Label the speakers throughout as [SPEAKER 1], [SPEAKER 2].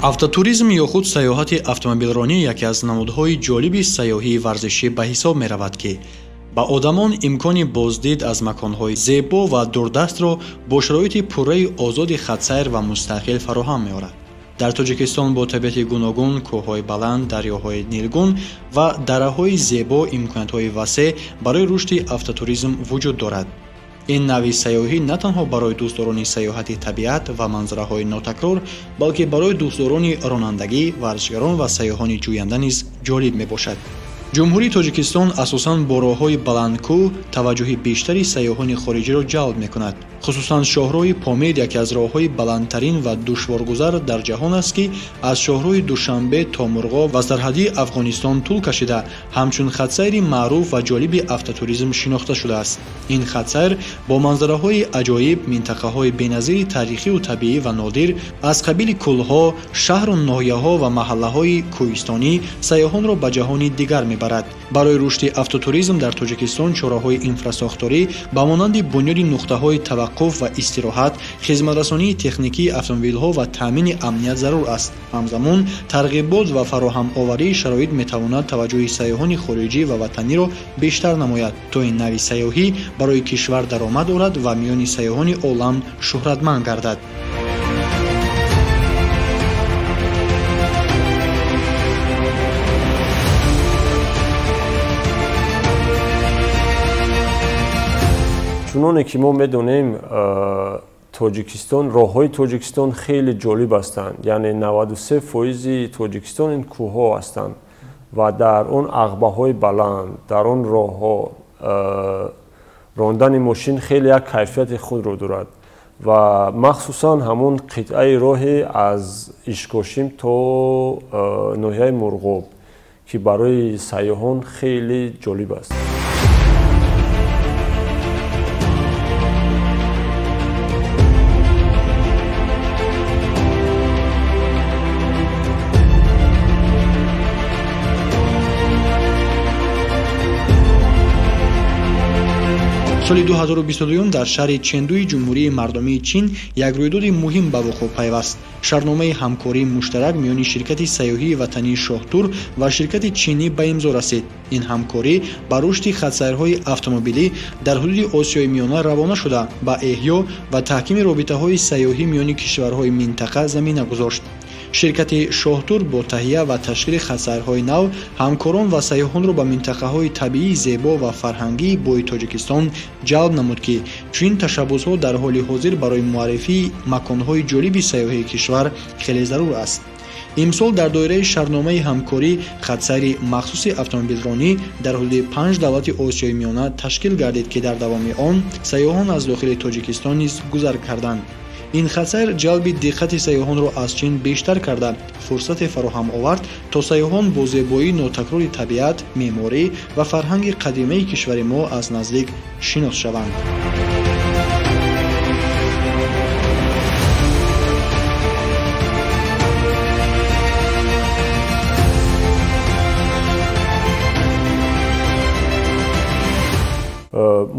[SPEAKER 1] Автотуризм ё худ сайёҳати автомобилронӣ яке аз намудҳои ҷолиби сайёҳии варзишӣ ба ҳисоб меравад, ки ба одамон имкони боздид аз маконҳои зебо ва дурдастро бо шароити пурраи озоди хатсайр ва мустақил фароҳам меорад. Дар Тоҷикистон бо табиати гуногун, кӯҳҳои баланд, дарёҳои нилгун ва дараҳои зебо имкониятҳои васеъ барои рушди автотуризм вуҷуд дорад. Ин навъи сайёҳӣ на танҳо барои дӯстдорони сайёҳати табиат ва манзараҳои нотакрор, балки барои дӯстдорони ронандагӣ, варзишгарон ва сайёҳони ҷӯянда низ ҷолиб мебошад. Ҷумҳурии Тоҷикистон асосан бо роҳҳои баландкӯҳ таваҷҷӯҳи бештари сайёҳони хориҷиро ҷалб мекунад. Хусусан шоҳроҳи Помир яке аз роҳҳои баландтарин ва душворгузар дар ҷаҳон аст, ки аз шоҳроҳи Душанбе то Мурғоб ва сарҳадии Афғонистон тӯл кашида, ҳамчун хатсайри маъруф ва ҷолиби автотуризм шинохта шудааст. Ин хатсайр бо манзараҳои аҷоиб, минтақаҳои беназири таърихию табиӣ ва нодир аз қабили кӯлҳо, шаҳру ноҳияҳо ва маҳаллаҳои кӯҳистонӣ сайёҳонро ба ҷаҳони дигар мебарад. Барои рушди автотуризм дар Тоҷикистон чораҳои инфрасохторӣ ба монанди бунёди нуқтаҳои таваққуф ва истироҳат, хизматрасонии техникии автомобилҳо ва таъмини амният зарур аст. Ҳамзамон тарғибот ва фароҳамоварии шароит метавонад таваҷҷӯҳи сайёҳони хориҷӣ ва ватаниро бештар намояд, то ин навъи сайёҳӣ барои кишвар даромад орад ва миёни сайёҳони олам шӯҳратманд гардад.
[SPEAKER 2] Чуноне ки мо медонем, Тоҷикистон, роҳҳои Тоҷикистон хеле ҷолиб ҳастанд. Яъне 93% Тоҷикистон ин кӯҳҳо ҳастанд ва дар он ағбаҳои баланд, дар он роҳҳо рондани мошин хеле як кайфияти худро дорад ва махсусан ҳамон қитъаи роҳе аз Ишкошим то ноҳияи Мурғоб, ки барои сайёҳон хеле ҷолиб аст.
[SPEAKER 1] Соли 2022 дар шаҳри Чендуи Ҷумҳурии Мардумии Чин як рӯйдоди муҳим ба вуқӯъ пайваст. Шартномаи ҳамкории муштарак миёни ширкати сайёҳии ватании Шоҳтур ва ширкати чинӣ ба имзо расид. Ин ҳамкорӣ ба рушди хатсайрҳои автомобилӣ дар ҳудуди Осиёи Миёна равона шуда, ба эҳё ва таҳкими робитаҳои сайёҳӣ миёни кишварҳои минтақа замина гузошт. Ширкати Шоҳтур бо таҳия ва ташкили хатсайрҳои нав ҳамкорон ва сайёҳонро ба минтақаҳои табиии зебо ва фарҳангии бои Тоҷикистон ҷалб намуд, ки чунин ташаббусҳо дар ҳоли ҳозир барои муаррифии маконҳои ҷолиби сайёҳии кишвар хеле зарур аст. Имсол дар доираи шартномаи ҳамкорӣ хатсайри махсуси автомобилронӣ дар ҳудуди 5 давлати Осиёи Миёна ташкил гардид, ки дар давоми он сайёҳон аз дохили Тоҷикистон низ гузар карданд. Ин хатсайр ҷалби диққати сайёҳонро аз Чин бештар карда, фурсате фароҳам овард, то сайёҳон бо зебоии нотакрори табиат, меъморӣ ва фарҳанги қадимаи кишвари мо аз наздик шинос шаванд.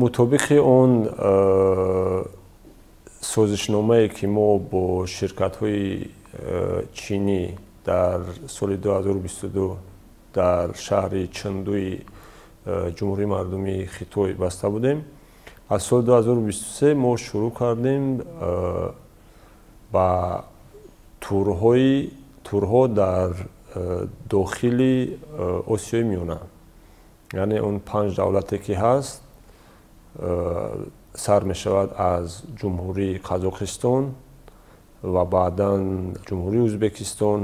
[SPEAKER 2] Мутобиқи он созишномае, ки мо бо ширкатҳои чинӣ дар соли 2022 дар шаҳри Чандуи Ҷумҳурии Мардумии Хитой баста будем, аз соли 2023 мо шурӯъ кардем ба турҳо дар дохили Осиёи Миёна, яъне он 5 давлате ки ҳаст, сар мешавад аз Ҷумҳурии Қазоқистон ва баъдан Ҷумҳурии Ӯзбекистон,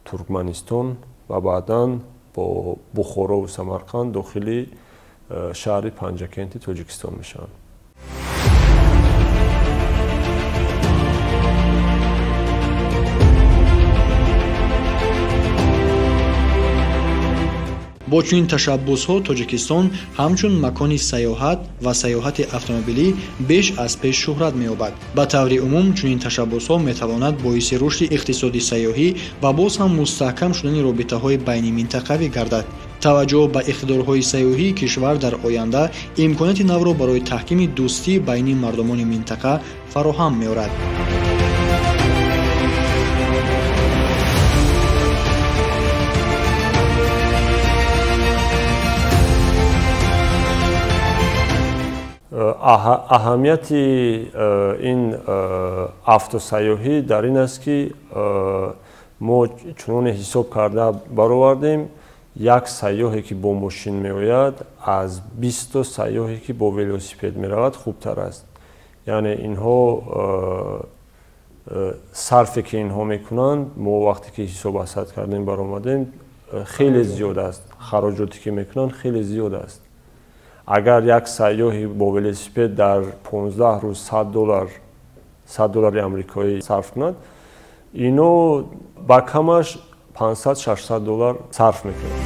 [SPEAKER 2] Туркманистон ва баъдан бо Бухорову Самарқанд дохили шаҳри Панҷакенти Тоҷикистон мешаванд.
[SPEAKER 1] Бо чунин ташаббусҳо Тоҷикистон ҳамчун макони сайёҳат ва сайёҳати автомобилӣ беш аз пеш шӯҳрат меёбад. Ба таври умум чунин ташаббусҳо метавонад боиси рушди иқтисоди сайёҳӣ ва боз ҳам мустаҳкам шудани робитаҳои байниминтақавӣ гардад. Таваҷҷӯҳ ба иқтидорҳои сайёҳии кишвар дар оянда имконияти навро барои таҳкими дӯстӣ байни мардумони минтақа фароҳам меорад.
[SPEAKER 2] Аҳамияти ин автосайёҳӣ дар ин аст, ки мо чуноне ҳисоб карда баровардем, як сайёҳе ки бо мошин меояд аз 20 сайёҳе ки бо велосипед меравад хубтар аст. Яъне инҳо сарфе ки инҳо мекунанд, мо вақте ки ҳисоб асад кардем баромадем, хеле зиёд аст. Хароҷоте ки мекунанд хеле зиёд аст. Агар як сайёҳи бо велосипед дар 15 рӯз 100 доллари амрикоӣ сарф кунад, ино ба камаш 500-600 доллар сарф мекунанд.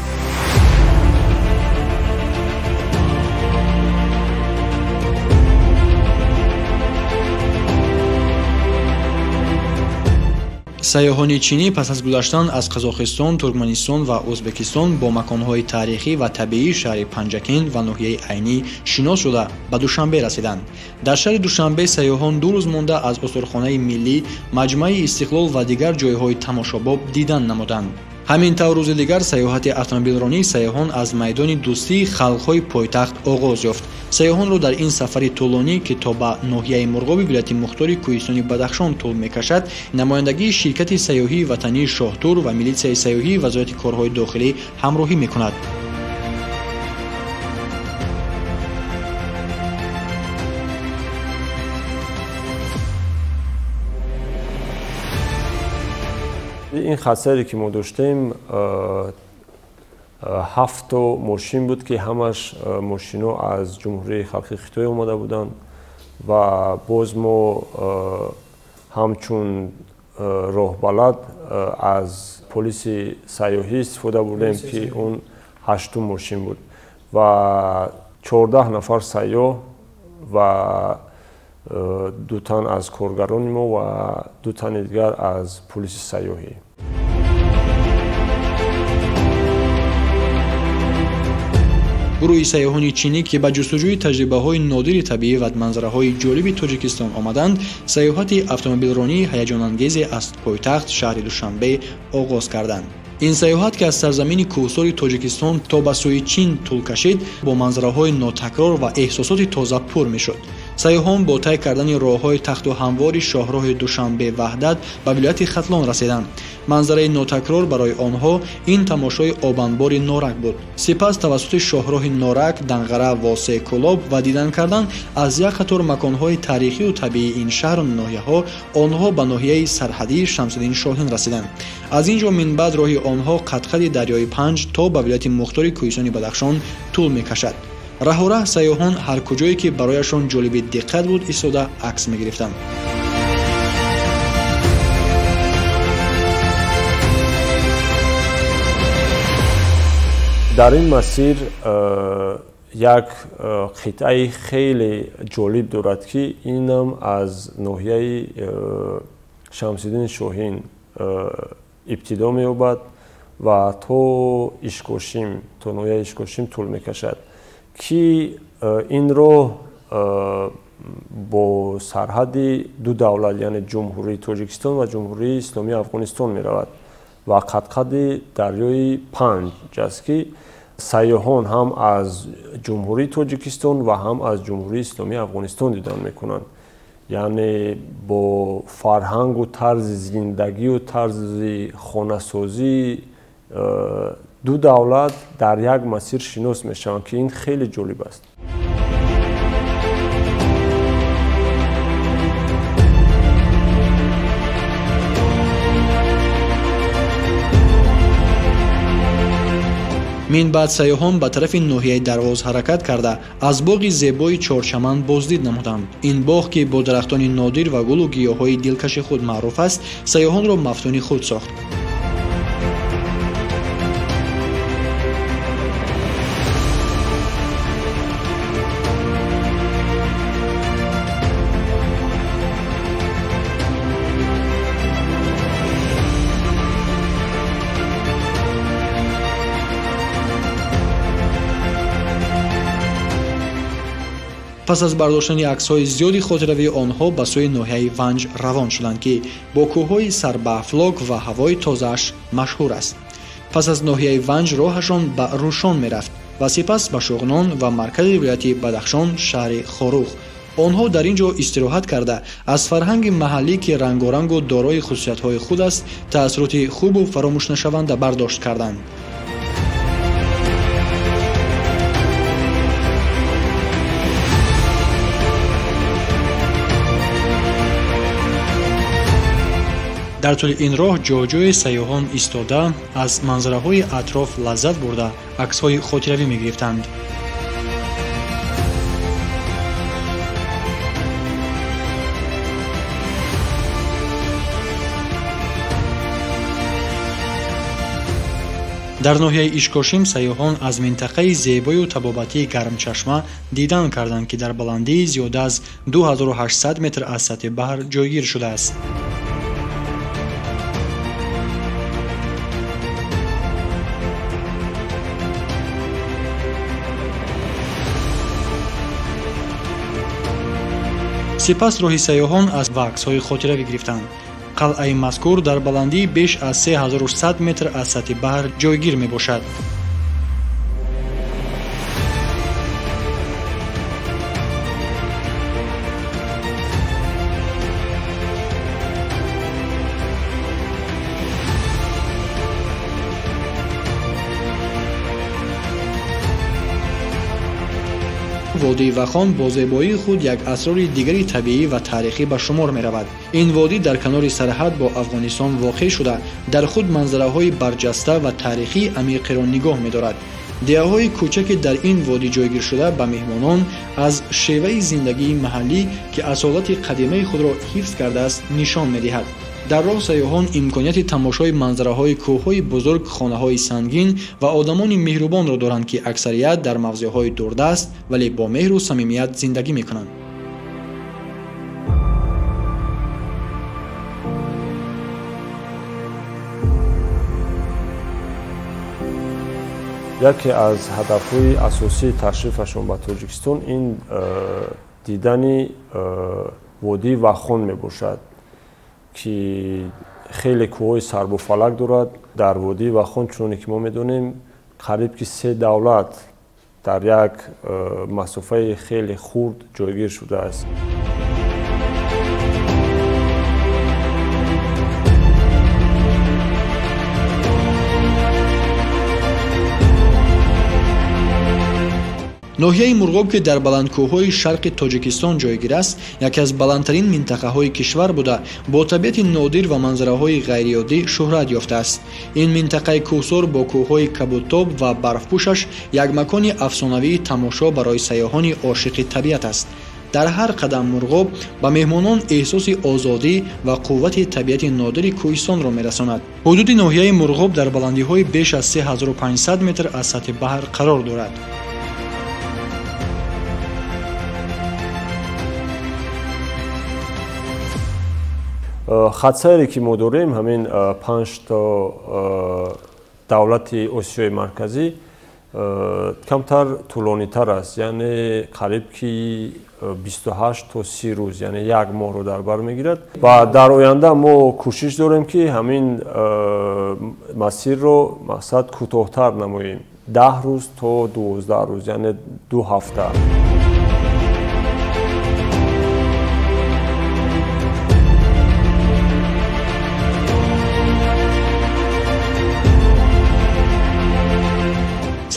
[SPEAKER 1] Сайёҳони чинӣ пас аз гузаштан аз Қазоқистон, Туркманистон ва Ӯзбекистон бо маконҳои таърихӣ ва табиии шаҳри Панҷакент ва ноҳияи Айнӣ шинос шуда ба Душанбе расиданд. Дар шаҳри Душанбе сайёҳон 2 рӯз монда аз осорхонаи миллӣ, маҷмааи Истиқлол ва дигар ҷойҳои тамошобоб дидан намуданд. Ҳамин тавр рӯзи дигар сайёҳати автомобилронии сайёҳон аз майдони дӯстии халқҳои пойтахт оғоз ёфт. Сайёҳонро дар ин сафари тӯлонӣ, ки то ба ноҳияи Мурғоби вилояти мухтори Кӯҳистони Бадахшон тӯл мекашад, намояндагии ширкати сайёҳии ватании Шоҳтур ва милитсияи сайёҳии Вазорати корҳои дохилӣ ҳамроҳӣ мекунад.
[SPEAKER 2] Ин хатсайре ки мо доштем 7 мошин буд, ки ҳамаш мошино аз Ҷумҳурии Халқии Хитой омада буданд ва боз мо ҳамчун роҳбалад аз полиси сайёҳӣ истифода бурдем, ки он 8 мошин буд ва 14 нафар сайёҳ ва 2 тан аз коргарони мо ва 2 тани дигар аз полиси сайёҳӣ.
[SPEAKER 1] Гурӯҳи сайёҳони чинӣ, ки ба ҷустуҷӯи таҷрибаҳои нодири табиӣ ва манзараҳои ҷолиби Тоҷикистон омаданд, сайёҳати автомобилронии ҳаяҷонангезе аз пойтахт шаҳри Душанбе оғоз карданд. Ин сайёҳат, ки аз сарзамини кӯҳсори Тоҷикистон то ба сӯи Чин тӯл кашид, бо манзараҳои нотакрор ва эҳсосоти тоза пур мешуд. Сайёҳон бо тай кардани роҳҳои тахту ҳамвори шоҳроҳи Душанбе-Ваҳдат ба вилояти Хатлон расиданд. Манзараи нотакрор барои онҳо ин тамошои обанбори Норак буд. Сипас тавассути шоҳроҳи Норак, Данғара, Восе, Кӯлоб ва дидан кардан аз як қатор маконҳои таърихию табиии ин шаҳру ноҳияҳо онҳо ба ноҳияи сарҳадии Шамсиддин Шоҳин расиданд. Аз ин ҷо минбаъд роҳи онҳо қадқади дарёи Панҷ то ба вилояти мухтори Кӯҳистони Бадахшон тӯл мекашад. Раҳораҳ сайёҳон ҳар куҷое ки барояшон ҷолиби диққат буд истода акс мегирифтанд.
[SPEAKER 2] Дар ин масир як қитъаи хеле ҷолиб дорад, ки инам аз ноҳияи Шамсиддини Шоҳин ибтидо меёбад ва то Ишкошим, то ноҳияи Ишкошим тӯл мекашад, ки ин роҳ бо сарҳади ду давлат, яъне Ҷумҳурии Тоҷикистон ва Ҷумҳурии Исломии Афғонистон меравад ва қадқади дарёи Панҷ аст, ки сайёҳон ҳам аз Ҷумҳурии Тоҷикистон ва ҳам аз Ҷумҳурии Исломии Афғонистон дидан мекунанд. Яъне бо фарҳангу тарзи зиндагию тарзи хонасозии ду давлат дар як масир шинос мешаванд, ки ин хеле ҷолиб аст.
[SPEAKER 1] Минбаъд сайёҳон ба тарафи ноҳияи Дарвоз ҳаракат карда аз боғи зебои Чорчаман боздид намуданд. Ин боғ, ки бо дарахтони нодир ва гулу гиёҳҳои дилкаши худ маъруф аст, сайёҳонро мафтуни худ сохт. Пас аз бардоштани аксҳои зиёди хотиравии онҳо ба сӯи ноҳияи Ванҷ равон шуданд, ки бо кӯҳҳои сарбаафлок ва ҳавои тозааш машҳур аст. Пас аз ноҳияи Ванҷ роҳашон ба Рӯшон мерафт ва сипас ба Шуғнон ва маркази вилояти Бадахшон шаҳри Хоруғ. Онҳо дар ин ҷо истироҳат карда, аз фарҳанги маҳаллӣ, ки рангорангу дорои хусусиятҳои худ аст, таассуроти хубу фаромӯшнашаванда бардошт карданд. Дар тӯли ин роҳ ҷоҷои сайёҳон истода, аз манзараҳои атроф лаззат бурда, аксҳои хотиравӣ мегирифтанд. Дар ноҳияи Ишкошим сайёҳон аз минтақаи зебою табобатии Гармчашма дидан карданд, ки дар баландии зиёда аз 2800 метр аз сатҳи баҳр ҷойгир шудааст. Сипас роҳи сайёҳон аз ва аксҳои хотиравӣ гирифтанд. Қалъаи мазкур дар баландии беш аз 3100 метр аз сатҳи баҳр ҷойгир мебошад. Водии Вахон бо зебоии худ як асрори дигари табиӣ ва таърихӣ ба шумор меравад. Ин водӣ дар канори сарҳад бо Афғонистон воқеъ шуда, дар худ манзараҳои барҷаста ва таърихии амиқеро нигоҳ медорад. Деҳаҳои кӯчаке дар ин водӣ ҷойгир шуда ба меҳмонон аз шеваи зиндагии маҳаллӣ, ки асолати қадимаи худро ҳифз кардааст, нишон медиҳад. Дар роҳ сайёҳон имконияти тамошои манзараҳои кӯҳҳои бузург, хонаҳои сангин ва одамони меҳрубонро доранд, ки аксарият дар мавзеъҳои дурдаст, вале бо меҳру самимият зиндагӣ мекунанд.
[SPEAKER 2] Яке аз ҳадафҳои асосии ташрифашон ба Тоҷикистон ин дидани водии Вахон мебошад, ки хеле кӯҳҳои сарбофалак дорад. Дар водии Вахон, чуноне ки мо медонем, қариб ки 3 давлат дар як масофаи хеле хурд ҷойгир шудааст.
[SPEAKER 1] Ноҳияи Мурғоб, ки дар баландкӯҳҳои шарқи Тоҷикистон ҷойгир аст, яке аз баландтарин минтақаҳои кишвар буда, бо табиати нодир ва манзараҳои ғайриоддӣ шӯҳрат ёфтааст. Ин минтақаи кӯҳсор бо кӯҳҳои кабудтоб ва барфпӯшаш як макони афсонавии тамошо барои сайёҳони ошиқи табиат аст. Дар ҳар қадам Мурғоб ба меҳмонон эҳсоси озодӣ ва қуввати табиати нодири кӯҳистонро мерасонад. Ҳудуди ноҳияи Мурғоб дар баландиҳои беш аз 3500 метр аз сатҳи баҳр қарор дорад.
[SPEAKER 2] Хатсайре ки мо дорем, ҳамин 5 то давлати Осиёи Марказӣ камтар тӯлонитар аст, яъне қариб ки 28 то 30 рӯз, яъне як моҳро дар бар мегирад. Ва дар оянда мо кӯшиш дорем, ки ҳамин масирро мақсад кӯтоҳтар намоем, 10 рӯз то 12 рӯз, яъне 2 ҳафта.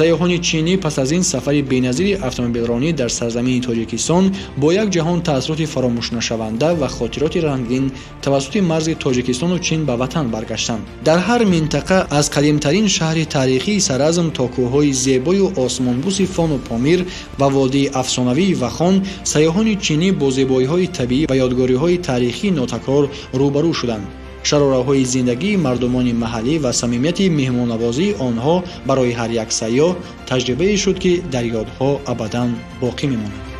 [SPEAKER 1] Сайёҳони чинӣ пас аз ин сафари беназири автомобилронӣ дар сарзамини Тоҷикистон бо як ҷаҳон таассуроти фаромӯшнашаванда ва хотироти рангин тавассути марзи Тоҷикистону Чин ба ватан баргаштанд. Дар ҳар минтақа аз қадимтарин шаҳри таърихии Саразм то кӯҳҳои зебою осмонбӯси Фону Помир ва водии афсонавии Вахон, сайёҳони чинӣ бо зебоиҳои табиӣ ва ёдгориҳои таърихии нотакрор рӯбарӯ шуданд. Шарораҳои зиндагии мардумони маҳаллӣ ва самимияти меҳмоннавозии онҳо барои ҳар як сайёҳ таҷрибае шуд, ки дар ёдҳо абадан боқӣ мемонад.